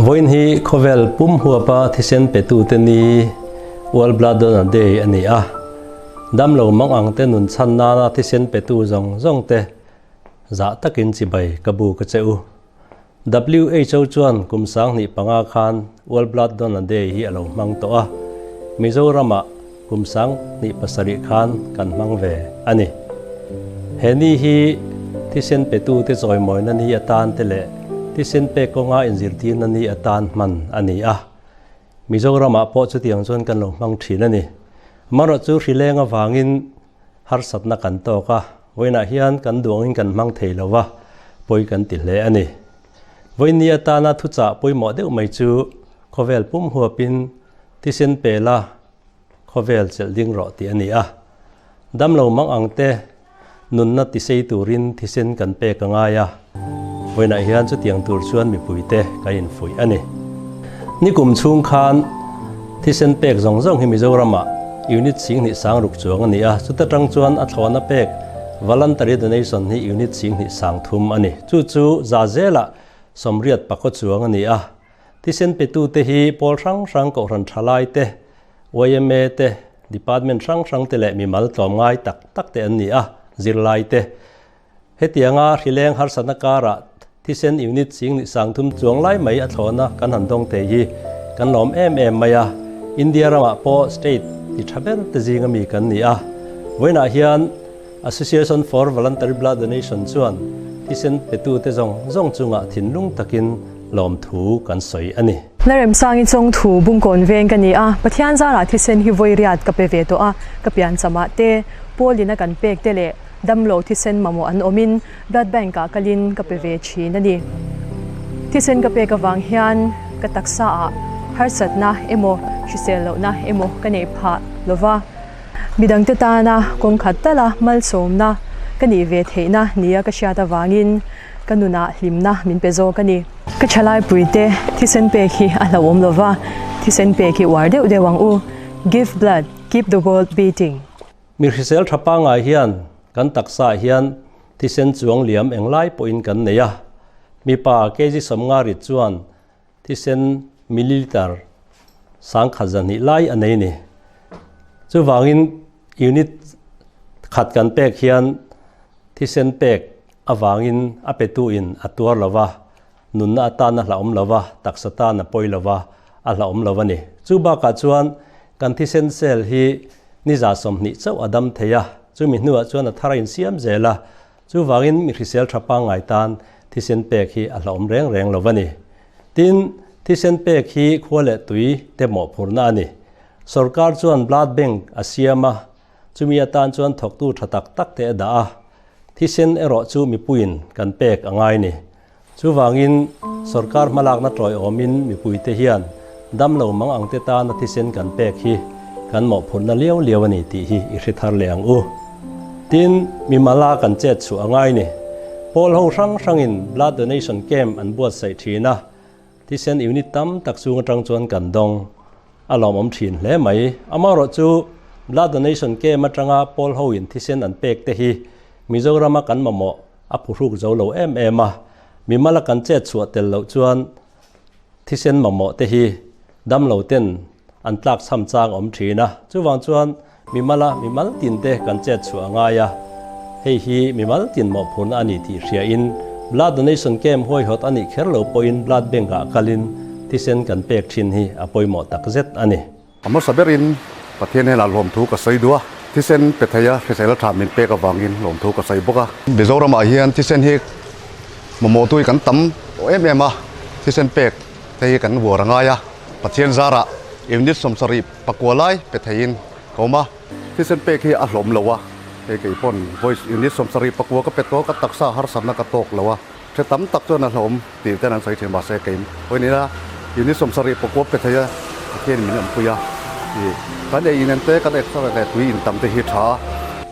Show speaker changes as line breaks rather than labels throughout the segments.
Vawiin hi khawvel pum huapa thisen petute ni World Blood Donor Day a ni a. Damlo mang ang te nun chhan nana thisen petu zawng zawng te zah takin chibai ka bu ka che u. WHO chuan kum 2005 khan World Blood Donor Day hi a lo hmang tawh a, Mizoramah kum 2007 khan kan hmang ve a ni. He ni hi thisen petute chawimawina ni atan te leh thisen pek kawnga inzirtirna ni atan hman a ni a. Mizoramah pawh chutiang chuan kan lo hmang thin a ni. Amaherawhchu hrileng avangin harsatna kan tawk a, vawiinah hian kan duangin kan hmang thei lo va, pawi kan ti hle a ni. Vawiin ni atana thuchah pawimawh deuh mai chu khawvel pum huapin thisen pela khawvel chelh ding rawh tih a ni a. Damlo mang ang te nunna tisei turin thisen kan pek a ngai a, vawiinah hian chutiang tur chuan mipuite kan infuih a ni. Nikum chhung khan thisen pek zawng zawng hi Mizoramah unit 26,000 chuang a ni a, chuta tang chuan a thlawhna pek voluntary donation hi unit 23,000 a ni. Chu chu za zelah 84 chuang a ni a. Thisen petute hi pawl hrang hrang kohhran thalai te, yma te, department hrang hrang te leh mimal tlawmngai tak tak te an ni a, zirlai te. Hetianga hrileng harsatna karah thisen unit 23,000 chuang lai mai a thlawhna kan han dawng thei hi kan lawm em em mai a, India ramah pawh state ti tha ber te zinga mi kan ni a. Vawiinah hian Association for Voluntary Blood Donation chuan thisen petute zawng zawng chungah thinlung takin lawmthu kan sawi a ni.
Na remsangi chawng thu bungkawn veng ka ni a, Pathian zarah thisen hi vawi riat ka pe ve tawh a, ka pian chamah te, Paulina kan pek te leh damlo thisen mamawh an awmin Blood Bank ah kalin ka pe ve thin a ni. Thisen ka pek avang hian ka taksa ah harsatna emaw hrisel lohna emaw ka neih phah lova, midangte tana kawng khat tala malsawmna ka nih ve theihna nia ka hriat avangin ka nunah hlimna min pe zawk a ni. Ka thalaipuite thisen pek hi a hlauhawm lova, thisen pek hi uar deuh deuh ang u. Give blood, keep the world beating.
Mi hrisel tha pangngai hian kan taksa ah hian thisen chuang liam englai pawhin kan nei a. Mipa kg 50 rit chuan thisen milliliter 1200 lai a nei ni. Chuvangin unit khat kan pek hian thisen pek avangin a petu in a tuar lo va, nunna atan a hlauhawm lo va, taksa tan a pawi lo va, a hlauhawm lo a ni. Chu bakah chuan kan thisen cell hi ni 20 chauh a dam thei a, chumi hnuah chuan a thar a insiam zel a, chuvangin mi hrisel tha pangngai tan thisen pek hi a hlauhawm reng reng lo a ni. Tin, thisen pek hi khua leh tui te mawhphurhna a ni. Sorkar chuan blood bank a siam a, chumi atan chuan thawktu tha tak tak te a dah a, thisen erawh chu mipuiin kan pek a ngai ni. Chuvangin sorkar hmalakna tawiawmin mipuite hian damlo mang ang te tana thisen kan pek hi kan mawhphurhna liau liau a ni tih hi i hre thar leh ang u. Tin, mimala kan chet chhuah a ngai ni. Pawl ho hrang hrangin blood donation camp an buatsaih thin a, thisen unit tam tak chung atang chuan kan dawng. A lawmawm thin hle mai. Amaherawhchu blood donation camp atanga pawl hoin thisen an pek te hi Mizorama kan mamawh a phuhruk zo lo em em a, mimala kan chet chhuah tel loh chuan thisen mamawh te hi damlo ten an tlak chham chang awm thin a, chuvang chuan mimala mimal tin te kan chet chhuah a ngai a, hei hi mimal tin mawhphurna a ni tih hria in blood donation camp huaihawt a nih kher lo pawhin blood bank ah kalin thisen kan pek thin hi a pawimawh tak zet a ni.
A hmasa berin Pathian hnenah lawmthu ka sawi duh a, thisen pe thei a, hrisel tha min pek avangin lawmthu ka sawi bawk a. Mizoramah hian thisen hi mamawhtu hi kan tam tawh em em a, thisen pek te hi kan vuar a ngai a, Pathian zarah unit 74 lai pe theiin ka awm a. Thisen pek hi a hlawm lo a, hei kei pawn voice unit 74 ka pe tawh, ka taksa harsatna ka tawk lo a, hre tam tak chuan a hlawm tih ten an sawi thin mahse kei pawhin ila unit 74 pe thei a, Pathian min awmpui a, ih kan ei in te kan extra leh tui in tam te hi tha a.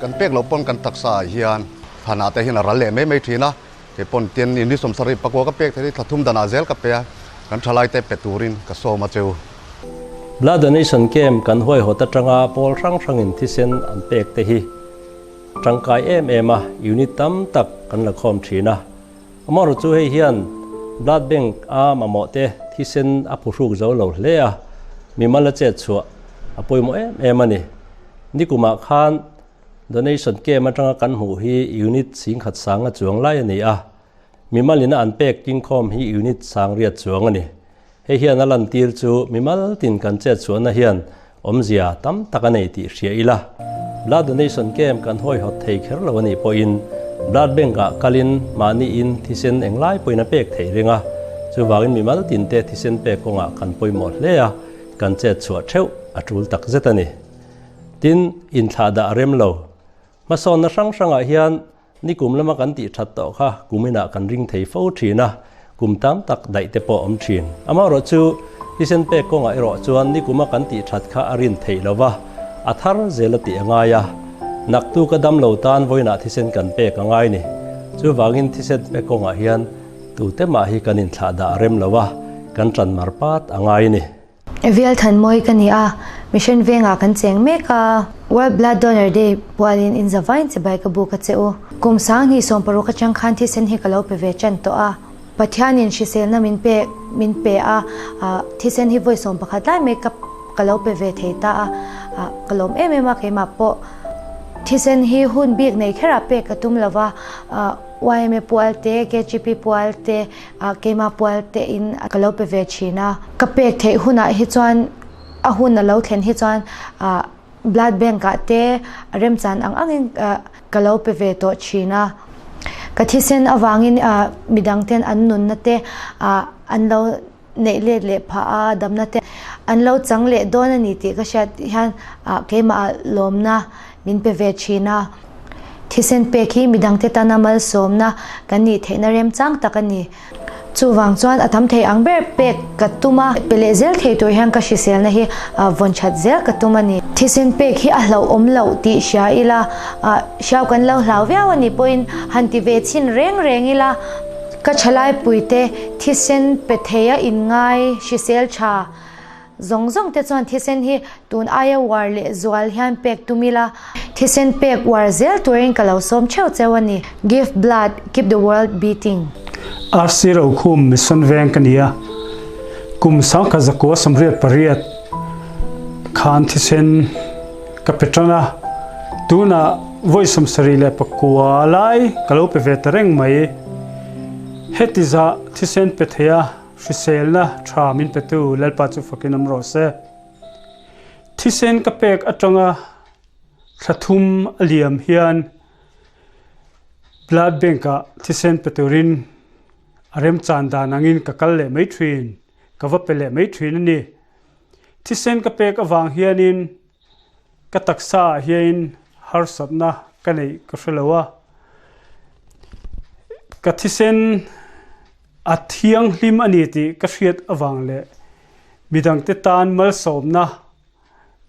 Kan pek loh pawn kan taksa ah hian thlanah te hian a ral leh mai mai thin a, kei pawn tin unit 74 ka pek thei hi thla thum danah zel ka pe a, kan thalai te pe turin ka sawm a cheu.
Blood donation camp kan huaihawt atanga pawl hrang hrangin thisen an pek te hi tangkai em em a, unit tam tak kan la khawm thin a. Amaherawhchu hei hian blood bank a mamawh te thisen a phuhruk zo lo hle a, mimal a chet chhuah a pawimawh em em a ni. Nikumah khan donation camp atanga kan hmuh hi unit singkhat sanga chuang lai a ni a, mimalina an pek kingkhawm hi unit sangriat chuang a ni. Hei hian a lantir chu mimal tin kan chet chhuahna hian awmzia tam tak a nei tih hria ila. Blood donation camp kan hawihawt thei kher lo a nih pawhin blood bank ah kalin mahniin thisen englai pawhin a pek theih reng a, chuvangin mimal tinte thisen pek kawngah kan pawimawh hle a, kan chet chhuah theuh a tul tak zet a ni. Tin, inthlah dah a rem lo. Hmasawnna hrang hrangah hian Nikum lama kan tih that tawh kha kum inah kan ring thei fo thin a, kum tam tak daih te pawh awm thin. Amaherawh chu thisen pek kawngah erawh chuan nikuma kan tih that kha a rin theih lo va, a thar zel a tih a ngai a. Naktu ka dam lo tan vawiinah thisen kan pek a ngai ni. Chuvangin thisen pek kawngah hian tute mah hi kan inthlah dah a rem lo a, kan tan mar pat a ngai ni.
Evial Thanmawi ka ni a, Mission vengah kan cheng mek a. World Blood Donor Day pualin in zavain chibai ka buk a che u. Kum sanghnih sawmparuk atang khan thisen hi ka lo pe ve tan tawh a. Pathianin hriselna min pe min pe a, thisen hi vawi sawmpakhat lai mai ka ka lo pe ve thei ta a, ka lawm em em a keimah pawh. Thisen hi hun bik nei kherah pek ka tum lova, yma pual te, KGP pual te, Ah keimah pual te in ka lo pe ve thin a. Ka pek theih hunah hi chuan a hun a lo thlen hi chuan ah blood bank ah te remchan ang ang in ka lo pe ve tawh thin a. Ka thisen avangin ah midang ten an nunna te ah an lo neih let leh phah a, damna te an lo chang leh dawn a ni tih ka hriat hian ah keimah ah lawmna min pe ve thin a. Thisen pek hi midangte tana malsawmna kan nih theihna remchang tak a ni. Chuvang chuan a tam thei ang ber pek ka tum a, pe leh zel thei tur hian ka hriselna hi vawn that zel ka tum a ni. Thisen pek hi a hlauhawm loh tih hria ila, hriau kan lo hlau viau a nih pawhin han ti ve chhin reng reng ila, ka thalaipuite thisen pe thei a inngai hrisel tha. Zawng zawng te chuan thisen hi tun aia uar leh zual hian pek tum ila, thisen pek uar zel turin ka lo sawm theuh cheu a ni. Give blood, keep the world beating.
RC Rokhum Mission Veng ka ni a, kum sangkhat zakua 88 khan thisen ka pe tan a, tunah vawi 79 lai ka lo pe ve ta reng mai. Heti zah thisen pe thei a. Hriselna tha min petu Lalpa chu fakin awm rawh se. Thisen ka pek atanga thla thum a liam hian Blood Bank ah thisen pe turin a remchan dan angin ka kal leh mai thin, ka va pe leh mai thin a ni. Thisen ka pek avang hianin Ka taksa ah hiain harsatna ka neih ka hre lo a, ka thisen a thianghlim a ni tih ka hriat avang leh midangte tan malsawmna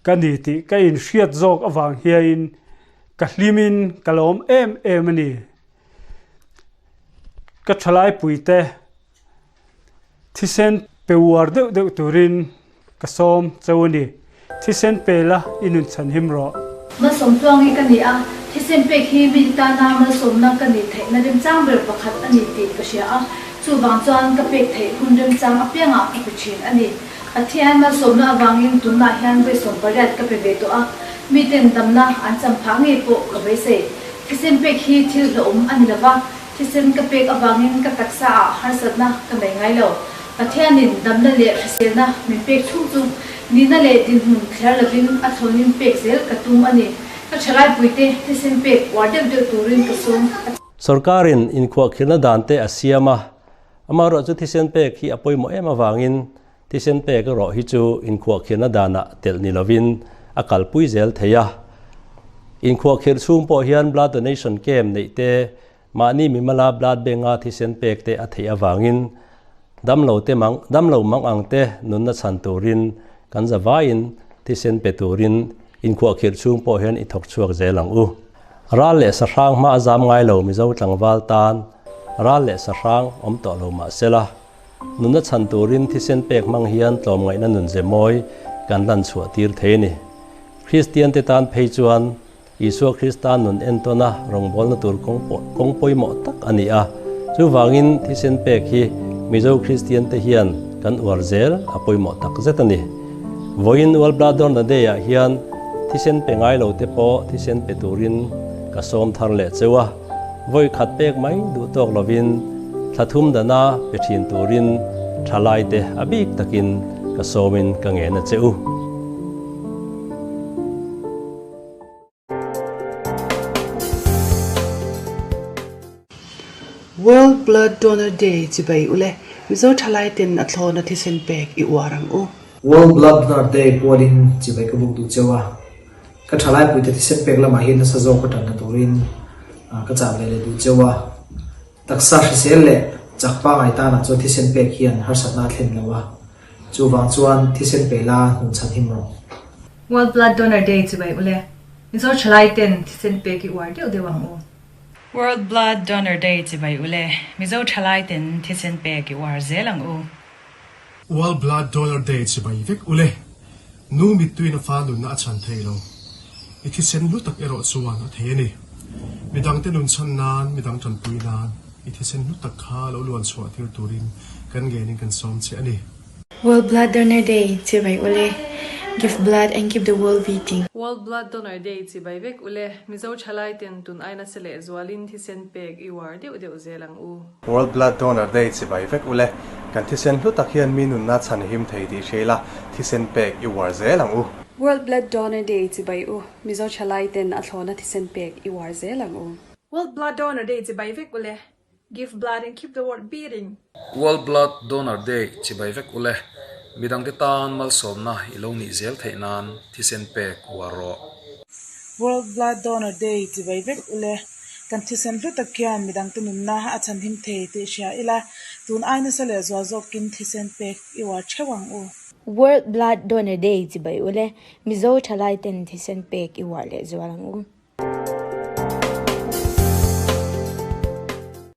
ka ni tih ka inhriat zawk avang hiain ka hlimin ka lawm em em a ni. Ka thalaipuite Thisen pe uar deuh deuh turin ka sawm cheu a ni. Thisen pe la i nun chhan him rawh.
Malsawm tluang hi ka ni a, thisen pek hi mi tana malsawmna ka nih theihna remchang ber pakhat a ni tih ka hria a, chuvang chuan ka pek theih hun remchang apiangah ka pe thin a ni. Pathian malsawmna avangin tunah hian vawi 80 ka pe ve tawh a, miten damna an cham phah ngei pawh ka beisei. Thisen pek hi thil hlauhawm a ni lova, Thisen ka pek avangin ka taksa ah harsatna ka nei ngai lo. Pathianin damna leh hriselna min pek chhung chu nihna leh dinhmun thliar lovin a thlawnin pek zel ka tum a ni. Ka thalaipuite thisen pek uar deuh deuh turin ka sawm a.
Sorkarin inkhuahkhirhna dan te a siam a, amaherawh chu thisen pek hi a pawimawh em avangin thisen pek erawh hi chu inkhuahkhirhna danah telh ni lovin a kalpui zel thei a. Inkhuahkhirh chhung pawh hian blood donation camp neih te Mahni mimala blood bank-a thisen pek te a theih avangin damlo te mang damlo mang ang te nunna chhan turin kan zavaiin thisen pe turin inkhuahkhirh chhung pawh hian i thawk chhuak zel ang u. Ral leh sahrang hma a zam ngai lo Mizo tlangval tan ral leh sahrang awm tawh lo mah sela, nunna chhan turin thisen pek hmang hian tlawmngaihna nun ze mawi kan lan chhuah tir thei a ni. Kristian te tan phei chuan Isua Krista nun entawna rawngbawlna tur kawng pawimawh tak a ni a. Chuvangin thisen pek hi Mizo Kristiante hian kan uar zel a pawimawh tak zet a ni. Vawiin World Blood Donor Day ah hian thisen pe ngai lo te pawh thisen pe turin ka sawm thar leh cheu a, vawi khat pek mai duh tawk lovin thla thum dana pe thin turin thalai te a bik takin ka sawmin ka ngen a che u.
World Blood Donor Day chibai ule, Mizo thalai ten a thlawna thisen pek i uar ang u.
World Blood Donor Day pualin chibai ka buk duh cheu a, ka thalai puite thisen pek lamah hian nasa zawk ka tanna turin ka chah ve leh duh cheu a. Taksa hrisel leh chak pangai tanah chuan thisen pek hian harsatna a thlen lo a, chuvang chuan thisen pe la hnun chhan him rawh.
World Blood Donor Day chibai ule, Mizo thalai ten thisen pek i uar deuh deuh ang u.
World Blood Donor Day chibai ule, Mizo thalai ten thisen pek i uar zel ang u.
World Blood Donor Day chibai vek ule, nu mittuiin a fa nunna a chhan thei lo. I thisen hlu tak erawh chuan a thei a ni. Midangte nun chhan nan, midang tanpui nan, i thisen hlu tak kha lo luan chhuah tir turin kan ngenin kan sawm che a ni.
World Blood Donor Day chibai ule, Give blood and keep the world beating.
World Blood Donor Day chibai vek ule, Mizo thalai ten tun aina se leh zualin thisen pek i uar deuh deuh zel ang u.
World Blood Donor Day chibai vek ule, kan thisen hlu tak hian mi nunna chhan him thei tih hria ila, thisen pek i uar zel ang u.
World Blood Donor Day chibai u, Mizo thalai ten a thlawna thisen pek i uar zel ang u.
World Blood Donor Day chibai vek ule, Give blood and keep the world beating.
World Blood Donor Day chibai vek ule, midangte tan malsawmna i lo nih zel theih nan thisen pek uar rawh.
World Blood Donor Day chibai vek ule, kan thisen hlu tak hian midangte nunna a chhanhim thei tih hria ila, tun ai nasa leh zual zawkin thisen pek i uar theuh ang u.
World Blood Donor Day chibai ule, Mizo thalai ten thisen pek i uar leh zual ang u.